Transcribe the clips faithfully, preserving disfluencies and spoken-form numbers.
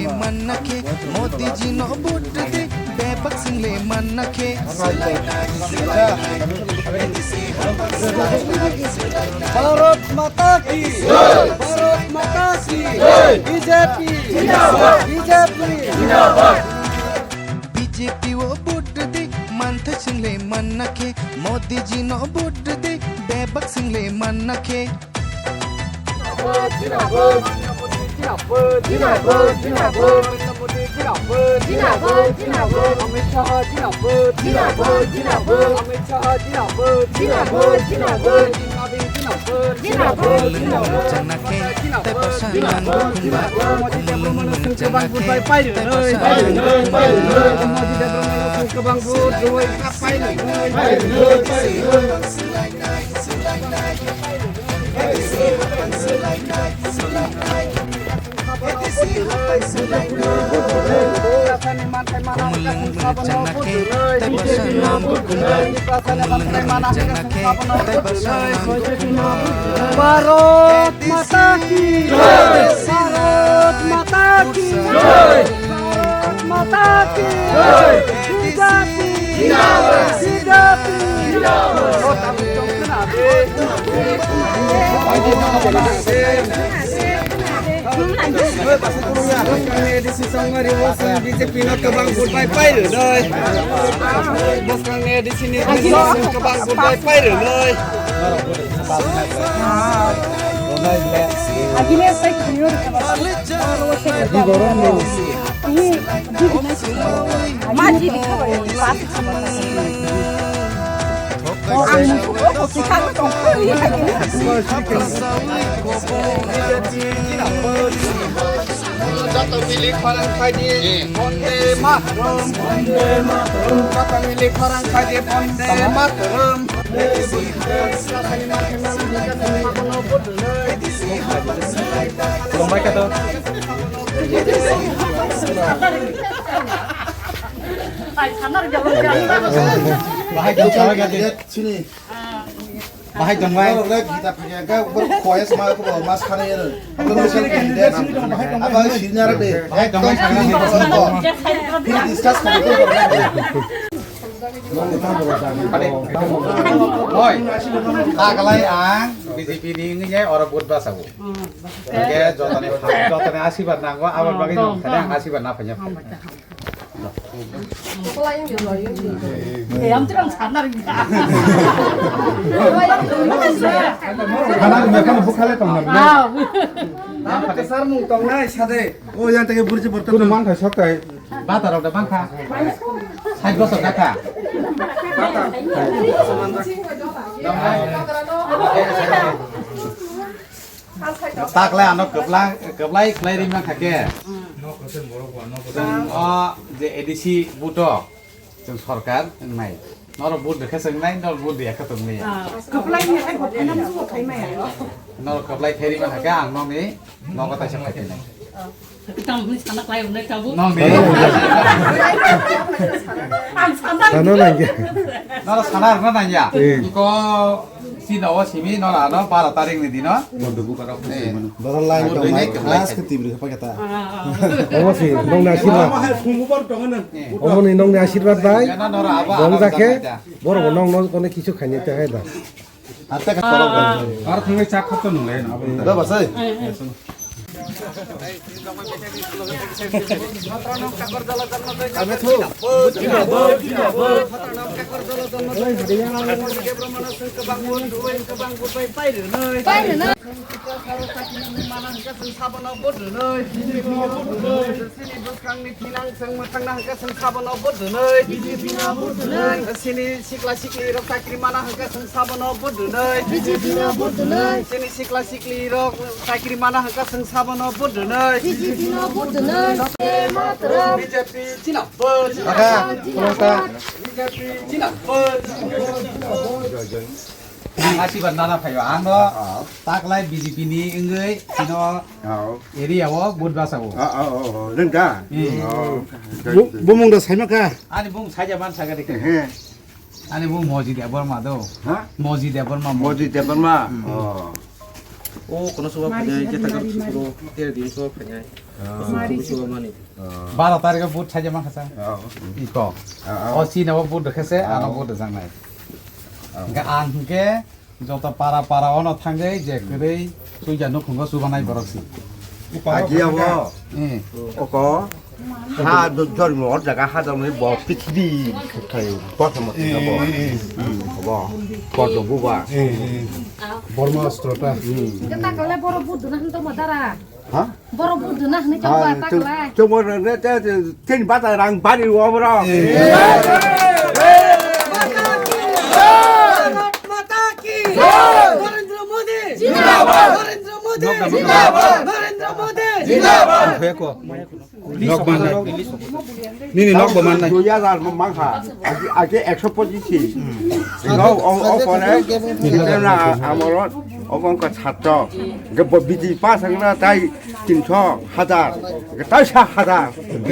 single manna khe, Modi ji no vote de, bebak single manna khe. Bharat Mata ki jai! Bharat Mata ki jai! B J P jindabad! B J P jindabad! B J P o vote de, mantha single manna khe, Modi ji no vote de, bebak single manna khe. Bharat Mata ki jai! Bharat Mata ki jai! Bharat Mata ki jai! Jai! Jindabad! Jindabad! Bwskangni A D C songmari o chwng B J P no kwbang vote bai pai rwnai. Bwskangni A D C ni vote no chwng kwbang vote bai pai rwnai. Joto mili khorang khaidi Bonde Mataram, Bonde Mataram. Joto mili khorang khaidi Bonde Mataram. Khulumbai kha to. Bahai tong, bahai tong. Sini. Bahai tong bai. Borok le gita phai khe, borok khoya sama ko mas khana yero. Abo no sel candidate. Abo senior de. Bahai tong bai. Phir discuss kha ko. Oi. Agalai ang B J P ni ngi oro vote ba sabo. Ke jotoni, jotoni asirbad nango, abo bagwi nang khana ang asirbad na phanya. Yang terang sana ringka. Sana ringka kan bukan le tong na. Apa kesar mung tong nai sade. Oh, yang tege burji borto. Kudu mang khai sok tai. Bata rok da bang kha. Sai bosok da kha. Taklai ano kwplai, kwplai khlai ri man kha khe. O je A D C buto chwng sorkar wngnai. Norok vote rikha chwng nai, norok vote riya khe tong nai. Kwplai ni hai bo phai nang subo khai maya. Norok kwplai khe ri man kha khe ang nokni nogo taisa phai khe nai. Tamo hwnwi sana khlai hwnwi tabuk. Nong de. Ang sana. Sana nangya. Noro sana rwna nangya. Eh. Ko sino o simi noro ano bara tarik ni dino. Bondo buka rok. Eh. Bondo lai. Bondo lai. Last ke tibri pa kata. Ah, ah, ah. Omo si nong na sima. Omo ni nong ni asirwad bai. Bong jakhe. Borok bo nong no kono kisu khaini te hai da. Hatta ka korok bai. Ar thangwi chak khokto nung lai na. Da basai. Ame thu. Mana hwnkhe chwng sabono vote rwnai. Chini bwskangni thinang chwng mwthangna hwnkhe chwng sabono vote rwnai. B J P no vote rwnai. Chini sikla sikli rok chakri mana hwnkhe chwng sabono vote rwnai. B J P no vote rwnai. Chini sikla sikli rok chakri mana hwnkhe chwng sabono vote rwnai. B J P no vote rwnai. Vande Mataram. B J P jinabad. Aka, prosta. B J P jinabad. Ang asibar nana phaio, ano taklai B J P ni wngwi sino area o vote basa o. Rengka? Hmm. Bumung da saima ka? Ani bung saja ban saga de. He. Ani bung Moji Debbarma do. Ha? Moji Debbarma. Moji Debbarma. Hmm. Oh. O kono suba phai, jeta kar sukro, ter din suba phai. Suba mani. Baro tarikh o vote saja man khasa. Iko. O sino vote de khase, ano vote de jangnai. Hingke ang hingke joto para para ono thangwi je kwrwi suija nukhungo chubanai borok si. Agi abo. Eh. Oko. Ha do jormo or jaga ha jormo bo pithibir khai bothomo abo. Bo. Bo do buba. Borma Astrota. Hingke takale borok buduna hinto madara. Ha? Borok buduna hwnwi chongba taklai. Chongba rwna te, te, tini bata rang bari o borok. Bharat Mata ki jai! Narendra Modi jindabad! Narendra Modi jindabad! Narendra Modi jindabad! Nok manai. Nini nok bo manai. Dui hajar mangkha. Agi, agi ekso pochis si. No, o, o pore. Amorot. Obo wngkha satto. Hingke bo B J P pass wngna tai tinso hajar. Hingke tai sa hajar. Tin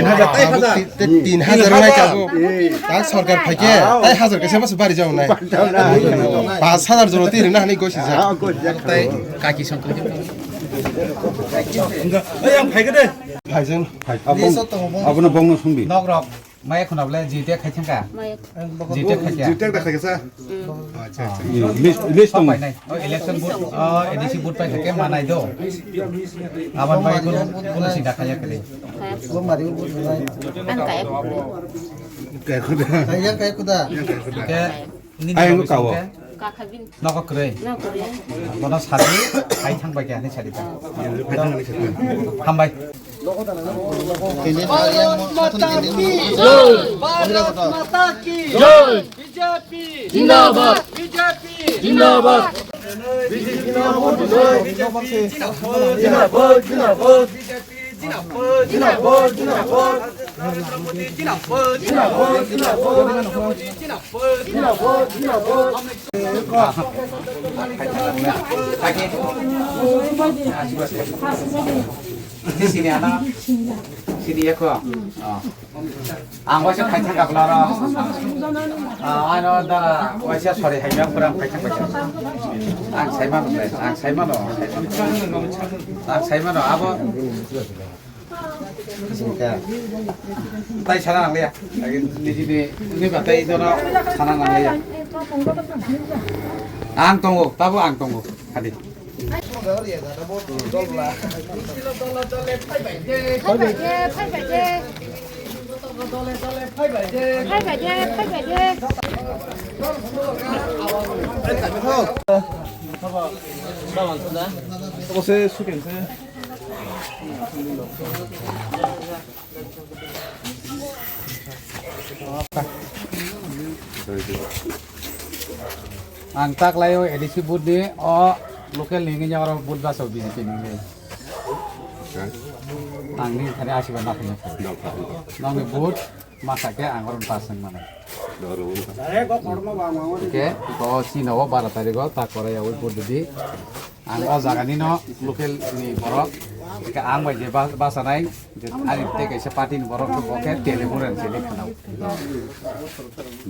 hajar. Tin hajar. Tin hajar wngkha bo. Eh. Ta sorkar phaikhe, ah, tai hajar kaisa masa bari jao nai. Bari jao nai. Pas hajar jora twi rwna hinwi gosi jak. Ah, gosi jak. Tai kaki songkha. Hingke, ei, ang phaikhe de. Phaijan. Phai. Abono bongno songdi. Nok rok. Maya khuna bole G T A khai thangka? Maya. G T A khai kya? G T A da khai kya sa? Mm. Acha, acha. List, list tong. Pai nai. O election vote, o A D C vote pai khai kya manai do. Aban pai kun, kun si da khai kya kre. Kaya. Ang kaya. Kaya kuda. Kaya, kaya kuda. Kaya kuda. Ke Ayang kawo. Kakhabin. Nogo kwrwi. Nogo kwrwi. Bono sadi, hai thang bai khe, ani sadi ta. Hambai. Bharat Mata ki jai! Bharat Mata ki jai! B J P jindabad! B J P jindabad! B J P jindabad! B J P jindabad! B J P jindabad! Jinabad, jinabad, jinabad. Narendra Modi jinabad, jinabad, jinabad. Narendra Modi jinabad, jinabad, jinabad. Sini ana, sini ya ko. Oh. Ang waisa khaithang kaplaro. Ah, ano da waisa sori haimya pura khaithang khaithang. Ang saimano, ang saimano. Ang saimano, abo. Tai sana nangliya. Niji ni, ni batai dono sana nangliya. Ang tongo, tabo ang tongo. Hadi. Phaibai de, phaibai de. Phaibai de, phaibai de. Ang taklaio A D C booth ni o local ni wngya oro booth baso B J P ni wngwi. Ang ni thani asiba naphani. Nokni booth masa khe ang oro pass wng mano. Ke ko chini o bara tarikh o ta korai yawi booth di. Ang o jaga ni no local ni borok, ke ang bai je ba-, basa nai, je ani tei kaisa party ni borok bo khe tele buran se ni khana.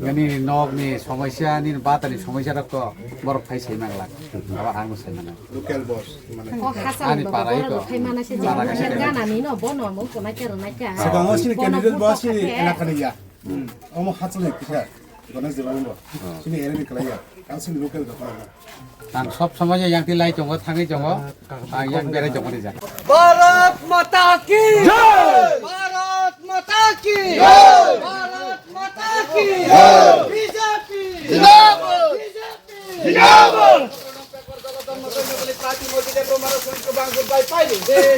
Nini nok ni somosya, nini bata ni somosya rok to borok phai sai mang lak. Abo ang bo sai mano. Local boss, mane. Ani para iko. Para kaisa gana ni no bono mo kona kero na kya. Sebango sini candidate boss sini elaka ni ya. Omo hachal ni kisa. Gana jeba mo. Sini area ni kala ya. Ang sini local ga para. Ang sob somoi yang ti lai tongo, thangwi tongo. Ang yang berai tongo ni ja. Bharat माता की जय। भारत माता की जय। भारत माता की जय। B J P जिंदाबाद। B J P जिंदाबाद।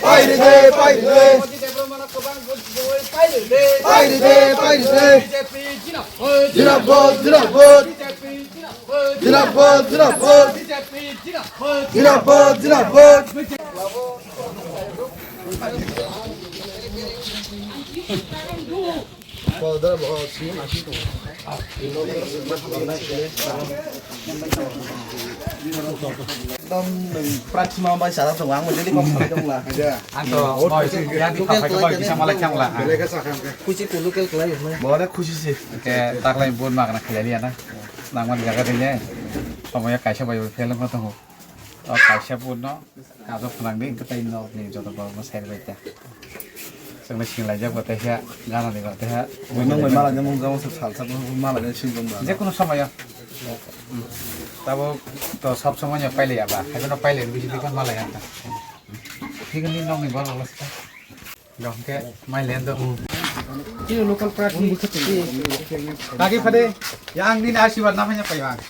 Pairi de, pairi de. Pairi de, pairi de. Zirabot, zirabot. Zirabot, zirabot. Zirabot, zirabot. Ekdom nwng prathima bai chara tongo, ang daily kok salai tongla. Ang to boy, yang di papai boy, bisa malai changla. Khusi pulu kel kelai. Bole khusi se. Ke taklai bun magna khelai liya na. Nangman jaga dine. Somoya kaisa bai bai phela ma tongo. O kaisa bun no. Kajo phwnangdi, hwnkhe tei nokni joto borokno sai rwbaikha. Chwngno singlaijak bo tei khe, ganani bo tei khe. Nang bai malai nang jamo sal sal malai nang sing tong ba. Jekono somoyo. Tabuk to sob somoino pailaiya ba, haikheno pailai bisi dikha malai ang ta. Thikni nokni borok lasta. Hingke mai len do. Chini local pride ni. Kaki phade, ya ang nini asirwad na phanya payo ang.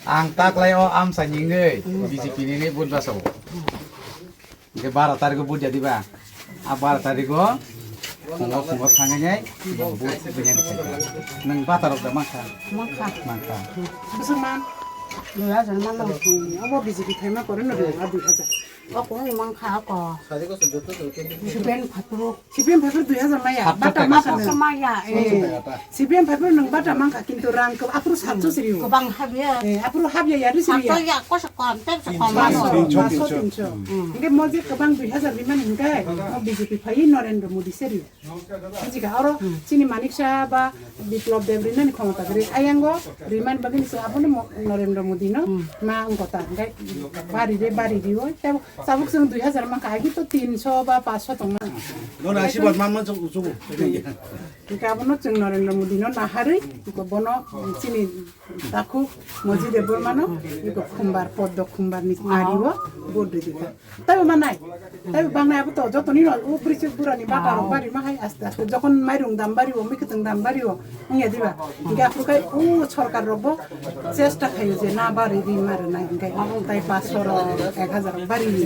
Ang taklai o amsa ningwi B J P nini vote basao. Hingke bara tarikh o vote jadi ba. A bara tarikh o phungo phungo thangwi nai vote bini khaikha. Nwng bata rok da mankha? Mankha. Mankha. Bwswk man? Dui hajar man no. Obo B J P phaima pore no dui hajar. O kung ni mankha o ko. Sipen phaipru. Sipen phaipru dui hajar maya. Bata mankha. Maya. C P M phaipru nwng bata mankha, kintu rang kw-, aphuru satso siriyo. Kwbang habya. Eh, aphuru habya yari siriya. Satso ya, koso kom, tei se kom. Paanch sho, mano. Paanch sho, tin sho. Hmm. Hingke mo je kwbang dui hajar rimani hingke, mo B J P phaiwi Narendra Modi se riyo. Hingke oro chini Manik Saha ba Biplab Deb rinani khomota kwrwi. Ayango rimani bagwi se abono mo-, Narendra Modi no ma wngkota. Hingke bari re, bari riyo. Tei tabuk chwng dui hajar mankha, agi to tin sho ba paanch sho tongna. Nono asirwad manma chwng, chwng. Hingke abono chwng Narendra Modi no naharwi, bono chini takhuk Moji Debbarma no, iko khumbar, poddo khumbar ni ari o vote rwdi kha. Taibo manai, taibo bangnai abo to jotoni no, o bwrwi chwk bura ni bata rok bari ma hai aste aste jokon mairung dam bari o, mikhwtwng dam bari o, wngya diba? Hingke aphuru khai o sorkar rok bo chesta khaio je na bari ri ma rwnai hingke tai paanch sho rok, ek hajar rok bari ni.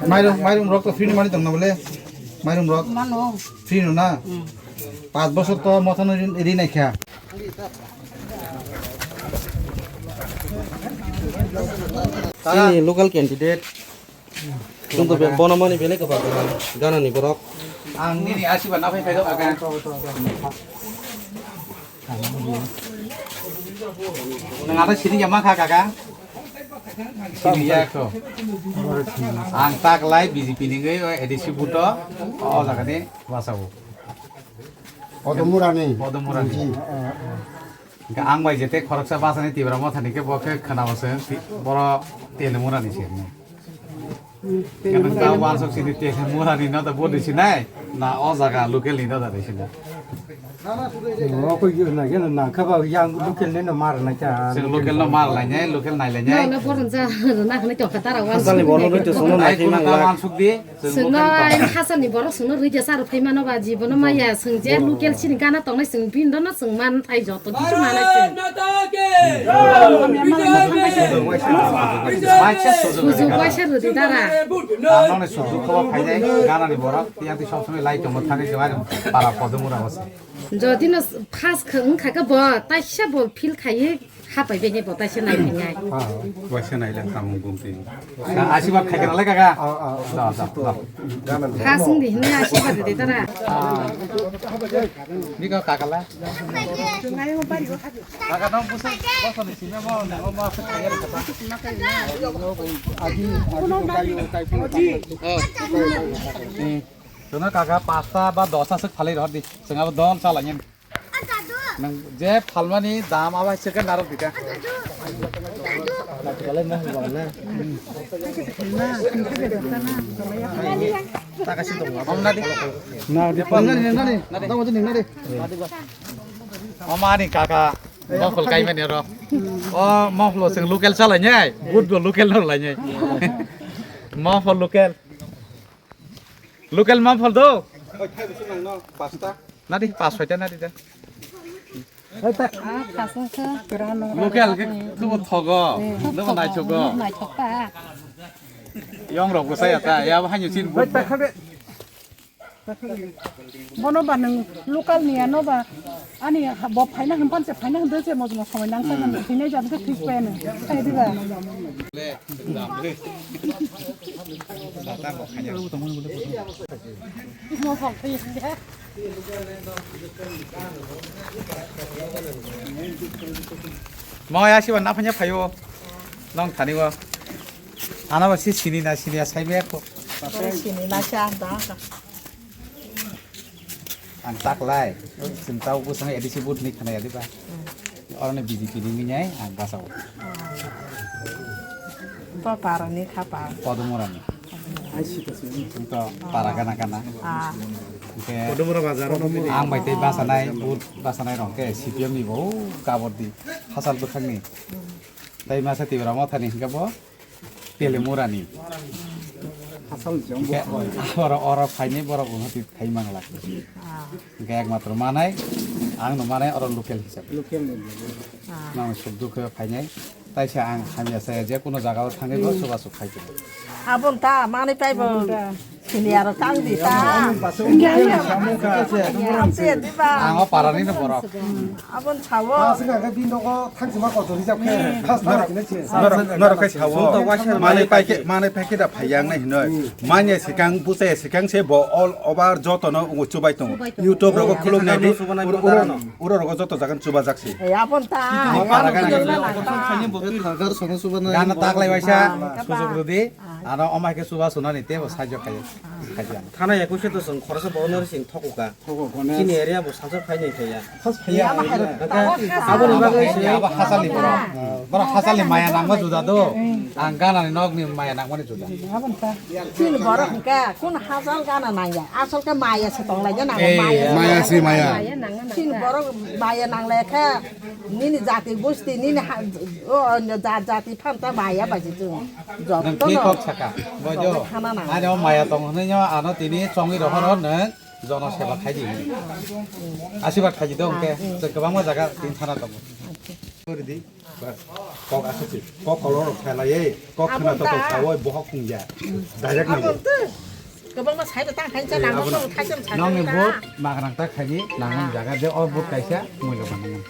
Mairung, mairung rok to free ni mani tong na bole? Mairung rok? Mano. Free no na? Hmm. Paanch bosor to mothano ri, ri nai kha. Chini local candidate. Chwng to be-, bono mani belai kwbang kwbang. Ganani borok. Ang nini asiba na phai phai do aga. Nang ada sini jama kha kaka. Sini ya ko. Ang taklai B J P ni ngai A D C buto. O jaga ni basa bo. Odumurani. Odumurani. Ji. Hingke ang bai jete khoroksa bachani Tipra Motha ni khe bo khe khwnao se ti-, boro Telemurani se. Hingke nang ta wansok sini Telemurani no da bo de sinai, na o jaga local ni no da de sinai. Omo koi na khe na khe ba yang local ni no mar na kya. Local no mar lai nai, local nai lai nai. Na na boron ja na na tong kha tara wan. Asal ni boron roi to sono nai thai mang la. Sungno ai hasan ni borok sungno roi ja sar phai mano ba ji bono maya sung je local sini gana tong nai sung bin do no sung man thai joto kisu mana sung. Sujuk waisa rwdi dara. Ang nokni sujuk khe bo phainai, ganani borok, tiyang twi sob somoi lai tongo, thangwi tongo, ani para podung ura o se. Jodi no first khe wngkha khe bo, taisa bo feel khaiwi hapai bai bo taisa nai phainai. Waisa nai le samung bumtwi. Asibad khai kana le kaka. Da, da, da. First wngdi hinwi asibad rwdi dara. Biko kaka la. Kaka no busa, bosa ni simi mo, mo, mo, se kaya le kata. Adi, adi, adi, adi, adi. Chwngno kaka pasta ba dosta swk phalwi rohor di. Chwng abo dol chala nini. Nwng je phalmani dam abo hai swk narwk di ta. Om nadi. Nadi, nadi, nadi, nadi. Tamo je nadi. Om ani kaka. Mofol kaimani oro. O mofol chwng local chala nai. Good bo local no lai nai. Mofol local. Local mofol do. Nadi, pas phaita nadi da. Ah, pasang se. Local ke tubo thogo. Tubo naithogo. Naithok ta. Yong rok bwsai ata. Ya ba hanyu sin. Bono ba nwng local ni ano ba ani bo phaina hwnpan se phaina hwndw se mojmo somoi nang sa nang sinai jam khe thik pai nwng. Khai diba? Mo ya siwa na phanya phayo. Nong thani wa. Ana ba si sini na sini ya sai me ko. Sini na sa da. Ang taklai, chwng tau bwsang A D C vote ni khna ya diba? Oro ni B J P ni minai ang basa o. To para ni khapa. Kodumura ni. Chwng to para gana gana. Ah. Oke. Kodumura bazar. Ang bai tei basa nai, vote basa nai rong ke C P M ni bo kabor di. Hasal bwkhang ni. Tai masa Tipra Motha ni hingke bo Telemurani. Asal jong bo. Hingke oro, oro phainai borok bo hati phai mangla. Ah. Hingke ekmatro manai, ang no manai oro local hisab. Local ni. Ah. Nang suk dukhe phainai. Taisa ang hamya saya je kuno jaga o thangwi bo chubachu khai tong. Abon ta manai pai bo. Sini aro tang di ta. Samung ka. Amte di ba. Ang o parani no borok. Abon sawo. Aswk khe bini nogo thangsima kotor hijab khe. Khas norok, norok, norok khe sawo. Manai paikhe, manai paikhe da phai yang nai hinoi. Manya sikang, buchaya sikang se bo all over joto no chubai tongo. YouTube rogo khuluk nai di. Uro, uro, uro rogo joto jagan chuba jak se. Abon ta. Para gana. Gana taklai waisa. Sujok rudi. Ano omai khe chuba sunani tebo sajok khayo. Thana ekwise to chwng khoroksa bo honori chwng thokuka. Chini area bo sajok phainai thaiya. Aboni bagwi se abo hasalni borok. Borok hasalni maya nangma juda do. Ang ganani nokni maya nangmani juda. Chini borok hwnkhe kun hasal gana nangya. Asol khe maya se tonglaina nango. Maya se maya. Chini borok maya nanglai khe nini jati gusti nini o jati phanta maya bai se chwng. Nwng thwi kok saka, bojo. Ani o maya tong hwnwi no ano tini chongwi rohoro nwng jono seba khai di. Asibad khai di do hwnkhe chwng kwbangma jaga tini thana tongo. Kok aswk se, kok kolor rok khelai, kok khna to kok sawi bohok khungya. Direct na. Kwbangma sai ta khai cha nang ko khai cha. Nongni vote magrang ta khai di, nangni jaga de o vote kaisa muilo manang.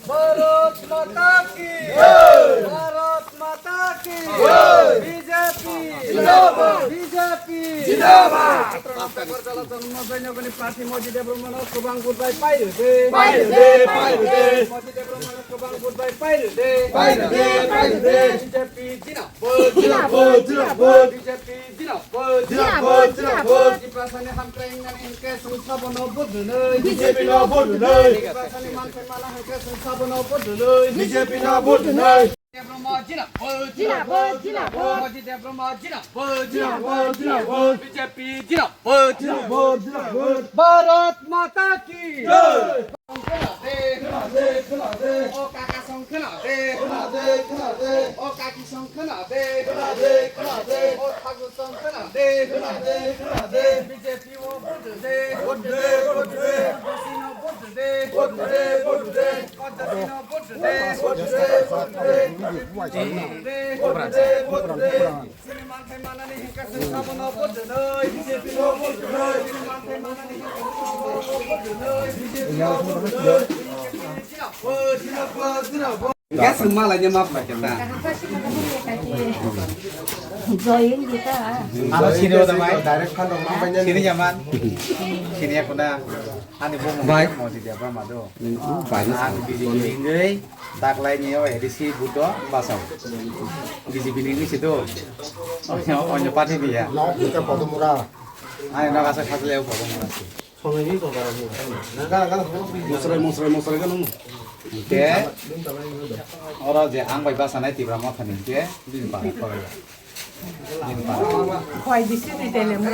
Bharat Mata ki jai! Bharat Mata ki jai! B J P zindabad! B J P zindabad! Agartala Janmajai Nagorni prarthi Moji Debbarmano kwbang vote bai pairwdi. Pairwdi, pairwdi. Moji Debbarmano kwbang vote bai pairwdi. Pairwdi, pairwdi. B J P zindabad! Zindabad, zindabad. B J P zindabad! Zindabad, zindabad. Tiprasani hamkrai wngnani hwnkhe chwng sabono vote rwnai. B J P no vote rwnai. Tiprasani manthai mana hwnkhe chwng sabono vote rwnai. B J P no vote rwnai. Debbarma jinabad, jinabad, jinabad. Ajit Debbarma jinabad, jinabad, jinabad. B J P jinabad, jinabad, jinabad. Bharat Mata ki jai. Song khna de, khna de, khna de. O kaka song khna de, khna de, khna de. O kaki song khna de, khna de, khna de. O thagu song khna de, khna de, khna de. B J P o vote de, vote de, vote de. Dosi no vote de, vote de, vote de. Gas malai ni map pakai ta. Join kita. Ano sini udah mai. Direct kan dong, namanya sini nyaman. Sini aku dah. Ani bo mo Bai. Mo si dia ba ma do. Bai. Ani B J P hingoi taklai ni o A D C buto basao. B J P ni ni si do. Onyo, onyo party dia. Nok kita Podomura. Ani nok asa khasle o Podomura si. Sonai ni to bara ni. Ga ga. Mosrai, mosrai, mosrai ga nung. Ke. Oro je ang bai basa nai Tipra Motha ni ke. Din pa. Khwai bisi ni tele mo.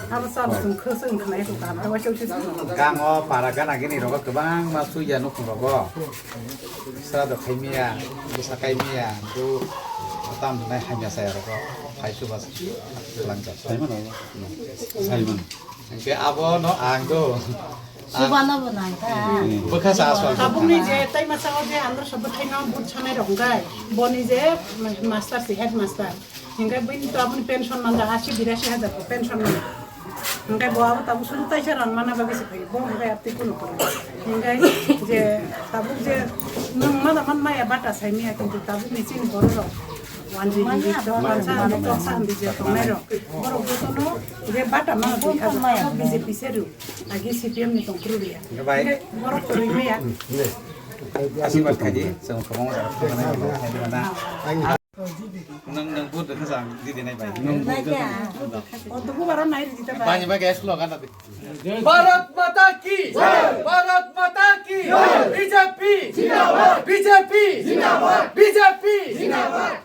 Abo sab sung khosung khnai ko kam ta wacho chis. Kang o para gana gini rogo kwbangma suya nukhung rogo. Sra do khaimiya, busa khaimiya, bu tam nai hamya saya rogo. Phai su bas lang ja. Simon. Simon. Ke abo no ang do. Subana bo nang ta. Bwkha sa aswk. Tabukni je tai masa o je andro sabo thaino but sanai rok gai. Boni je master si headmaster. Hingke bini to aboni pension manja asi birasi hajar ko pension manja. Hingke bo abo tabuk suru taisa rang mana bagwi se phai. Bo hingke apti kuno kuno. Hingke je tabuk je nung mana man maya bata sai miya kintu tabuk ni chini borok rok. Wanji hingke to wansa hingke to sa hingke je tongnai rok. Borok jotono je bata mana twi hajar abo B J P seru. Agi C P M ni tongkru riya. Hingke bai. Hingke borok kwrwi maya. Asirwad khaidi, chwng kwbangma jaga thangmani, khaidi mana. Nwng, nwng vote rwkha sa, didi nai bai. Nwng vote rwkha. O, dugu baro nai ridi ta bai. Bani ba gas lo gana de. Bharat Mata ki jai! Bharat Mata ki jai! B J P jindabad! B J P jindabad! B J P jindabad!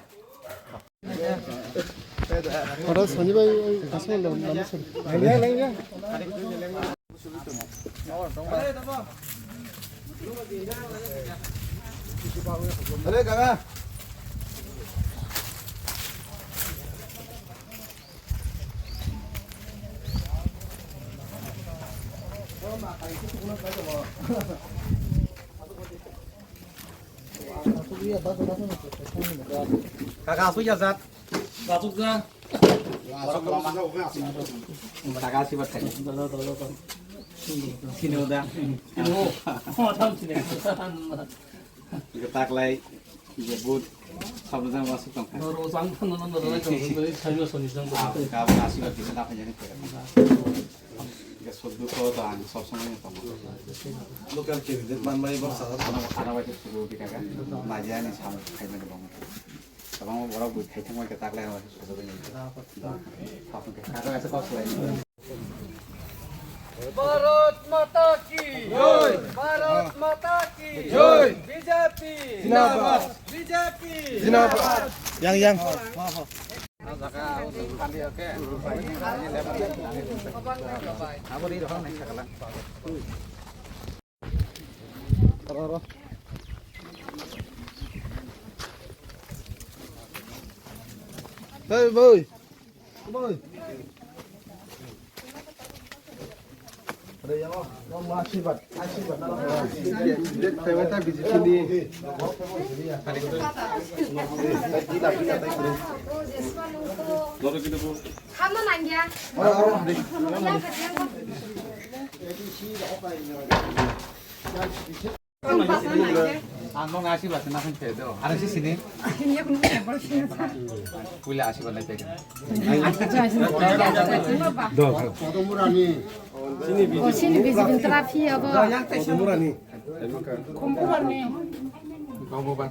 Oro sani bai, oi, kasma lo, lama sari. Are, kaka. Kaka, asuk ya, sat. Asuk ya. Kaka, asuk ya, sat. Sini udah. Oh, oh, tahu sini. Kita taklai, jebut, sabujang masuk tongkha. Noro jang, noro, noro, noro, noro, sayo soni jang. Ah, kabo asirwad bisa dapat jadi. Hingke soddo ko to ang sob somoi no tongo. Local candidate manmani boksa. Ano, ano bai to suru di kaga. Naji ani samung khaimani bongo. Tabang borok bui khai thangmai ke taklai ano suru di. Khapung ke kaga kaisa kok sulai. Bharat Mata ki jai! Bharat Mata ki jai! B J P jindabad! B J P jindabad! Yang, yang. Hey, boy. Boy. Ang nung asi basa na phai do. Ara si sini. Puila asi basa na phai. Sini B J P ni tara phi abo. Khumbubarni. Khumbubar.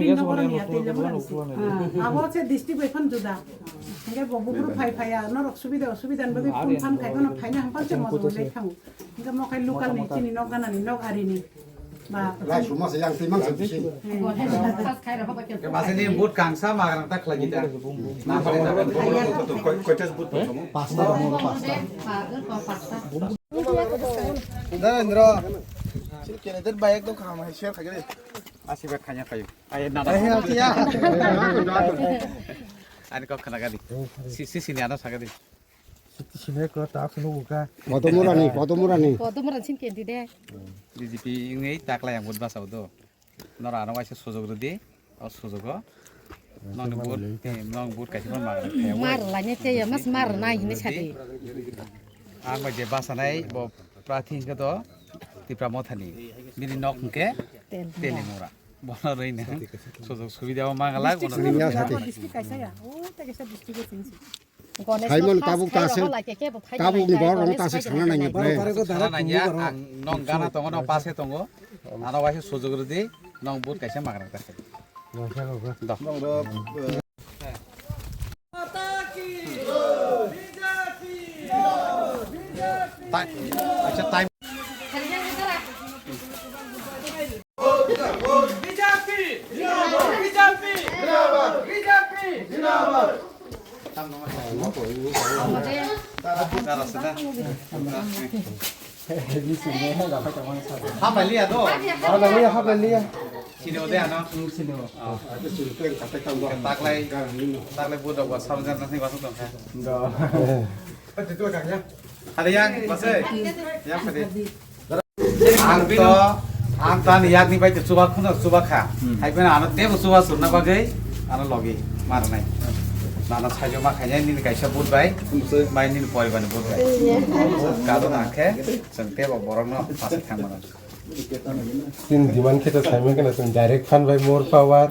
Bibin Nagar ni ya, Teilongmura ni se. Abo se district bai phano juda. Hingke bo buburu phai phai ya, norok subida osubida ni bagwi phone phan khai phano phaina hampang se moto lai thango. Hingke mo khai local ni chini nok gana ni nok ari ni. Ba. Lai suma se yang timang se bisi. Masini but kangsa magrang tak lagi dah. Namanya dapat koi koi but tu. Pasta, pasta. Narendra. Sini kena der bayar tu kama hai share kagak. Asibak khanya kayu. Ayo nada. Ani kok khana gadi. Si si sini ana sagadi. Siti sini ko tak sunu buka. Podomurani, Podomurani. Podomurani sini kendi de. B J P ini tak lah yang buat basau do. Nora ano waisa sujog redi. O sujogo. Nong ni buat, nong buat kaisa mar. Mar lanya te ya mas mar na ini sadi. Ang bai je basanai bo prarthi hingke do Tipra Mothani. Bini nok hingke Telimura. Bono rwina sujog subida o mangalak bono. District kaisa ya. O ta kaisa district o sinsi. Simon tabuk ta se, tabuk ni borok rok ta se sana nangya ble. Sana nangya, ang nong gana tongo, nong pase tongo. Ano waisa sujug rwdi, nong but kaisa magrang ta se. Do. Tai-, acha, time. B J P! B J P! B J P! Hamlailiya do? Hamlailiya, hamlailiya. Sini ode ano. Sini o. Taklai, taklai budak buat sarung jam nasi masuk dong. Do. Ada yang, masih. Yang tadi. Ang to, ang to ani yakni bai to chuba khuna chuba kha. Hmm. Hai phano ano tebo chuba surna bagwi ano logi marnai. Nana saijo ma khainai nini kaisa but bai, bai nini poribar ni but bai. Iya. Kado na khe, chwng tebo borok no pasi thang mano. Tin demand khe to saimang kana chwng direct fund bai more power.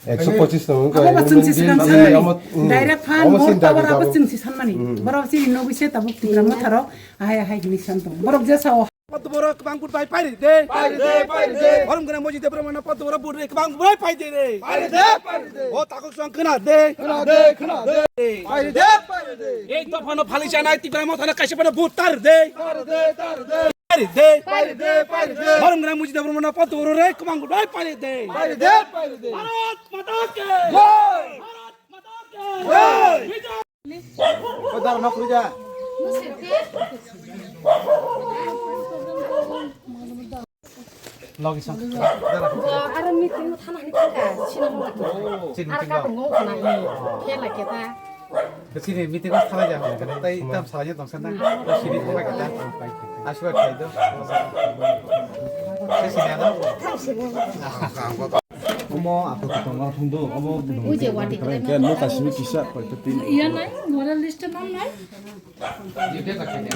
Ekso pochis tong wngkha, abo ba chwng si human being sikan sanmani. Amo, mm, direct fund, amo more power abo chwng si sanmani. Mm. Borok chini nugwi se tabuk Tipra Motha rok ahai ahai hini san tong. Borok je sao. Patuboro kwbang but bai pairi de. Pairi de, pairi de. Borom gana moji de borok mana patuboro but re kwbang bai pai de re. Pairi de, pairi de. O takuk song khna de. Khna de, khna de. Pairi de, pairi de. Ek dopha no phali chanai Tipra Motha no kaisa phano but tar de. Tar de, tar de. Pairi de. Pairi de, pairi de. Borom gana muji de borom na pato ro re, kwbang dai pairi de. Pairi de, pairi de. Bharat Mata ki. Jai. Bharat Mata ki. Jai. Ko dar na kuri ja. Logi sa. Aro meeting thana hini thangka, sino mo lagi. Sino aro meeting ka lo. Tongo khna ni. Khela keta. Sini meeting o thalai ja, tai tam salai ja tong sana. Sini thalai kata. Aswad khai do. Sini ano. Omo apa tu tong thung do. Omo. Uje wati. Ke no kasimi kisa pai te tin. Iya nai, moral list nam nai.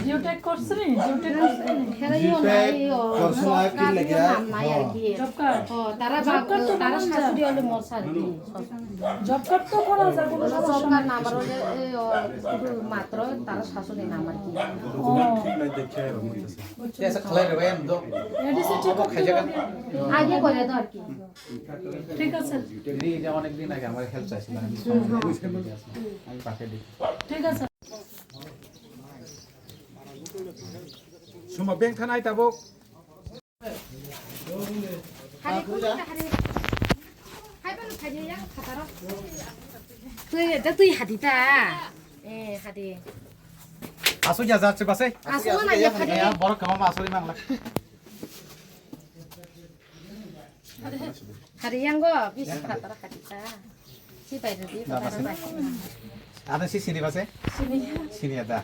Geotag korse ni, geotag korse ni. Hera yo nai yo. Korse na ki lagya. Job card. Job card to kora jai. Job card to kora jai, kono somossa nei. Job card number ole, e, o, শুধু মাত্র তারা শাসনে নাম আর কি। ও। ঠিক আছে, খালাই রে ভাই, আমি তো। এডিসি ঠিক করতে হবে। আগে করে দাও আর কি। ঠিক আছে। দিদি, এই যে অনেক দিন আগে আমার হেল্প চাইছিলেন, আমি পাঠিয়ে দিই। ঠিক আছে। Suma beng thanai tabuk. Hari kunu ta hari. Hai bang khai ya khataro. Tui da tui hadi ta. Eh hadi. Asu ya jat se base. Asu na ya hadi. Ya borok kama ma asu ri mangla. Hari yang go bis khataro hadi ta. Si pai di khataro bai. Ada si sini base? Sini. Sini ada.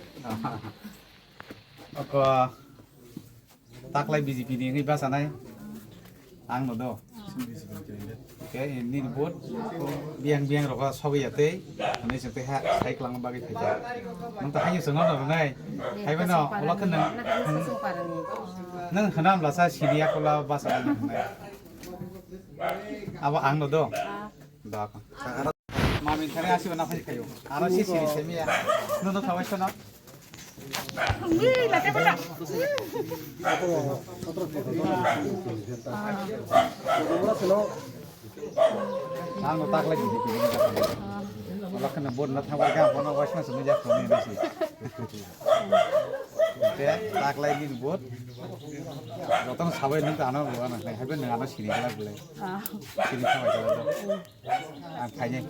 Oko. Taklai B J P ni wngwi bachanai ang no do. Hwnkhe nini vote biyang biyang rogo sogwi ya tei hwnwi chwng tei ha sai kwlangma bagwi phaikha. Nwng to haino chwngno no rwnai. Haibai no ulo khe nwng nwng hwnam lasa siriya kwla bachanai nwng hwnai. Abo ang no do. Dok. Mami thani asi bana phai khayo. Aro si siri semiya. Nono thawai sono. Ang no taklai di. Lakna bod na thawai ga bono waisna sunu jak koni nasi. Te taklai di bod. Jotono sabai nung ta ano bo ano hai ben ano siri kala bole. Siri thawai kala. Ang khainai.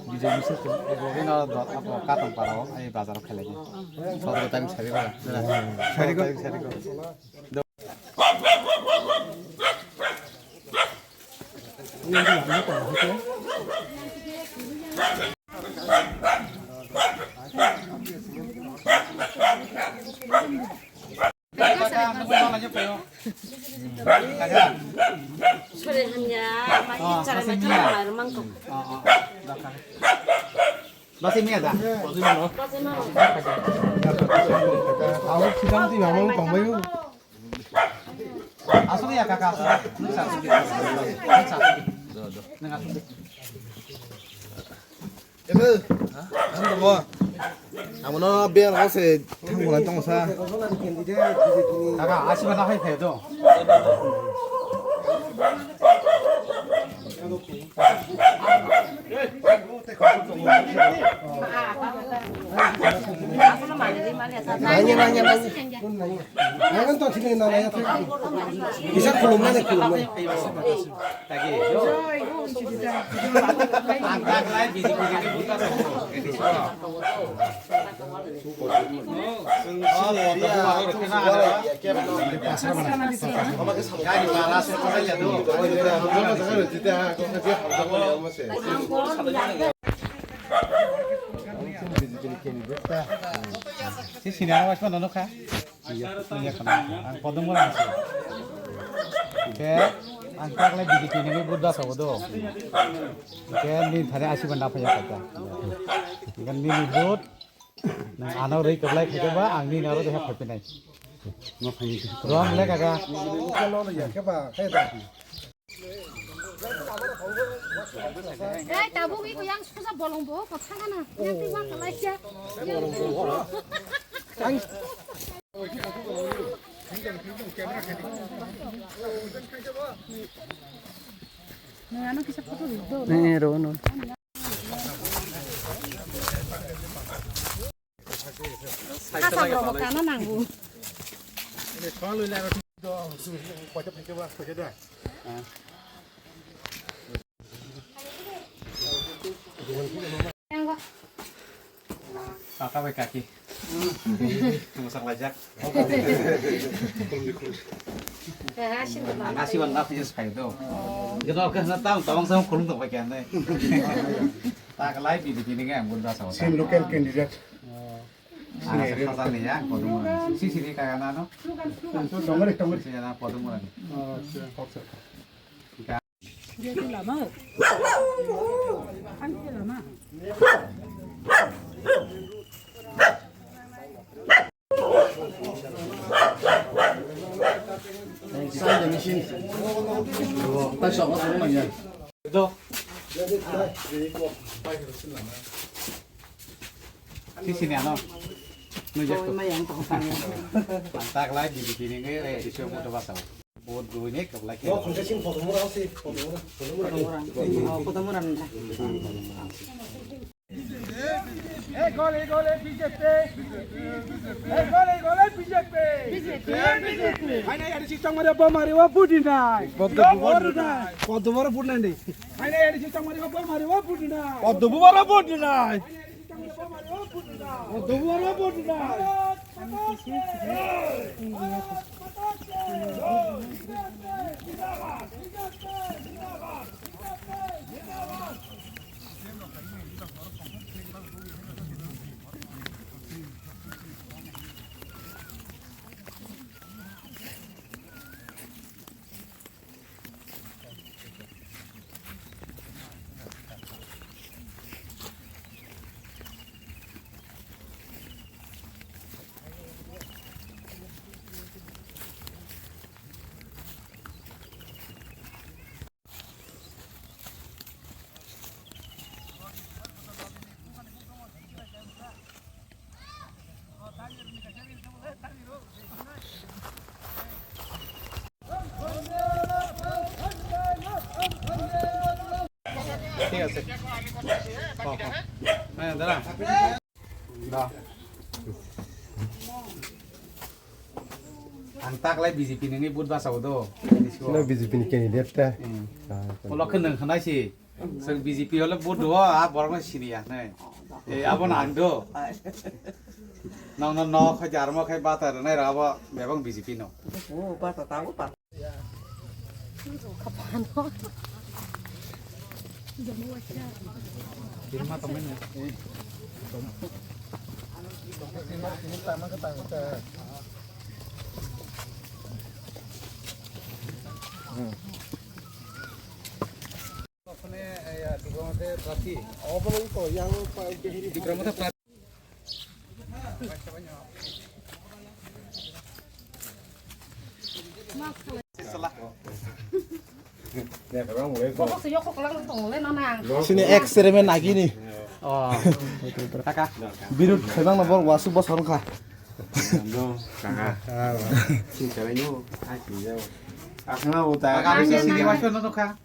Bijay Misra to, abo bini dot abo Katong para o, ai bazar o khailai. Sotoro tarik sari ko. Sari ko. Tarik sari ko. Sore hamya, mai chara mai kala mai rumang kok. Basi miya da. Basi ma. Awo sidang ti mamang kongbayo. Asli ya kaka asli. Nung sa asli. Nung sa asli. Nung asli. Ang tongmo. Ang no bel hose thang bolai tong sa. Kaka, asiba na hai phe do. Nanya, nanya, nanya. Nanya to sini nanya. Bisa khulumnani, khulumnani. Si sini ano mas mana no kha? Iya, iya, kena. Ang kodong mo lang si. Oke, ang tak le bigi tini ni buddha sa bodo. Oke, ni thare asi banda pa ya kata. Kan ni ni bud. Nang ano rei keblai khaja ba, ang ni naro deha khapi nai. Rom le kaga. Ei, tabuk iko yang susa bolong bo, ko thangana. Yang tiba kalai ya. Nang ano kisa photo video. Eh, ro, no. Kasam rok bo kana nango. Kaka bai kaki. Tungsak lajak. Ang asi wan nasi jes khai do. Gino ke na tang tawang sama khulung tong bai kyan ne. Tak lai bi bi ni ga ang bunda sa. Same local candidate. Ah, sa sa ni ya, podung. Si si ni ka na no. Tongri, tongri. Si na podung. Sisini ano. Nujak tu. Ang tak lai di di ni ngai eh di sio moto basa. Bot guru ni kap lai. Bo khonsa sing photo mora si photo mora. Photo mora. Oh, photo mora nang. Hey, gole, gole, B J P. Hey, gole, gole, B J P. B J P, B J P. Hai nai, ada si tang mari apa mari wa budi nai. Bot guru nai. Bot guru nai. Hai nai, ada si tang mari apa mari wa budi nai. Bot guru nai. ঠিক আছে। হ, হ। হ্যাঁ, দাঁড়া। Ang tak lai B J P nini vote basa o do. Sino B J P ni candidate ta. Hmm. Ah, ulo khe nang khanai si. Sir B J P hole vote do, a borok no sini ya nai. Eh, abo na ang do. Nang no no khai jar mo khai bata nai ra abo bebang B J P no. Oh, bata ta, bata. Sini ex chairman agini. Oh. Birut khaibang na bor wasu bosong kha. Kaka. Sini chalai no. Asma uta. Kaka, sini wasu no kha.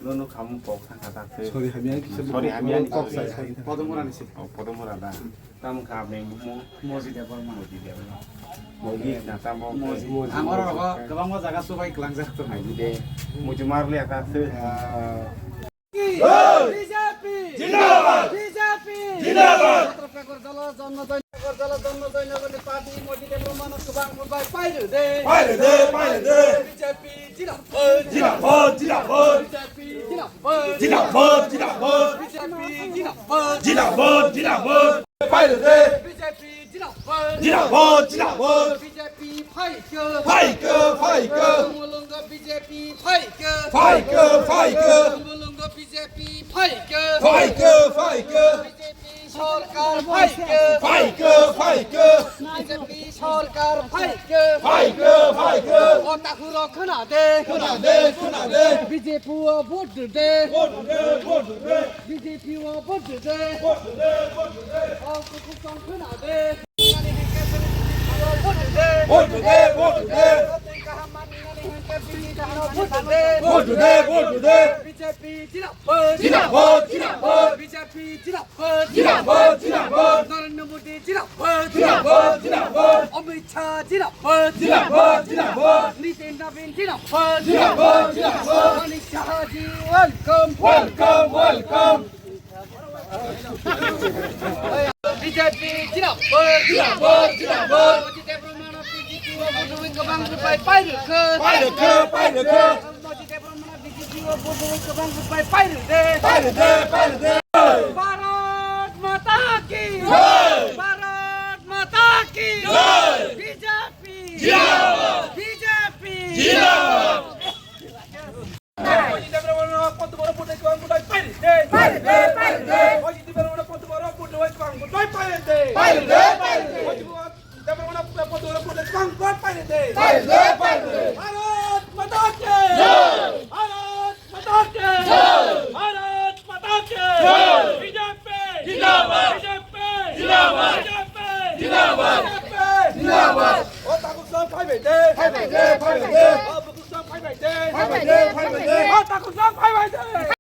Nono khamu kok thang kha ta se. Sorry, hamya kisa. Sorry, hamya kok sa. Podomura ni se. Oh, Podomura da. Tam kha beng mo. Moji de bor ma. Moji de bor ma. Moji na tam mo. Moji. Ang oro rogo kwbangma jaga subai kwlangjak tongo. Moji de. Moji mar le ta se. B J P! Zindabad! B J P! Zindabad! Agartala Janma Jayanta, Agartala Janma Jayanta ni party Moji Debbarma no kwbang vote bai pairwdi. Pairwdi, pairwdi. B J P Zindabad! Zindabad, zindabad. B J P Zindabad! Zindabad, zindabad. B J P Zindabad! Zindabad, zindabad. Pairwdi. B J P Zindabad! Zindabad, zindabad. B J P phaikha! Phaikha, phaikha. Mulungo B J P phaikha! Phaikha, phaikha. Mulungo B J P phaikha! Phaikha, phaikha. B J P sorkar phaikha! Phaikha, phaikha. B J P sorkar phaikha! Phaikha, phaikha. O takhurok khwnade! Khwnade, khwnade. B J P o vote rwde! Vote rwde, vote rwde. B J P o vote rwde! Vote rwde, vote rwde. O kukuksong khwnade! Vote today, vote today. Vote today, vote today. B J P Zindabad! Zindabad, zindabad. B J P Zindabad! Zindabad, zindabad. Narendra Modi Zindabad! Zindabad, zindabad. Amit Shah Zindabad! Zindabad, zindabad. Nitin Nabin Zindabad! Zindabad, zindabad. Manik Saha ji welcome! Welcome, welcome. B J P Zindabad! Zindabad, zindabad. Moji Debbarma no B J P o vote rwui kwbang vote bai pairwkha. Pairwkha, pairwkha. Moji Debbarma no B J P o vote rwui kwbang vote bai pairwkha. Pairwkha, pairwkha. Bharat Mata ki! Jai! Bharat Mata ki! Jai! B J P! Zindabad! B J P! Zindabad! Moji Debbarma no kotoboro vote kwbang vote bai pairwkha. Pairwkha, pairwkha. Moji Debbarma no kotoboro vote kwbang vote bai pairwkha. Pairwkha, pairwkha. Moji Debbarma no kotoboro vote kwbang vote pairwkha. Pairwkha, pairwkha. Bharat Mata ki! Jai! Bharat Mata ki! Jai! Bharat Mata ki! Jai! B J P! Zindabad! B J P! Zindabad! B J P! Zindabad! B J P! Zindabad! O takhuk song phaibai de! Phaibai de, phaibai de! O bukhuk song phaibai de! Phaibai de, phaibai de! O takhuk song phaibai de!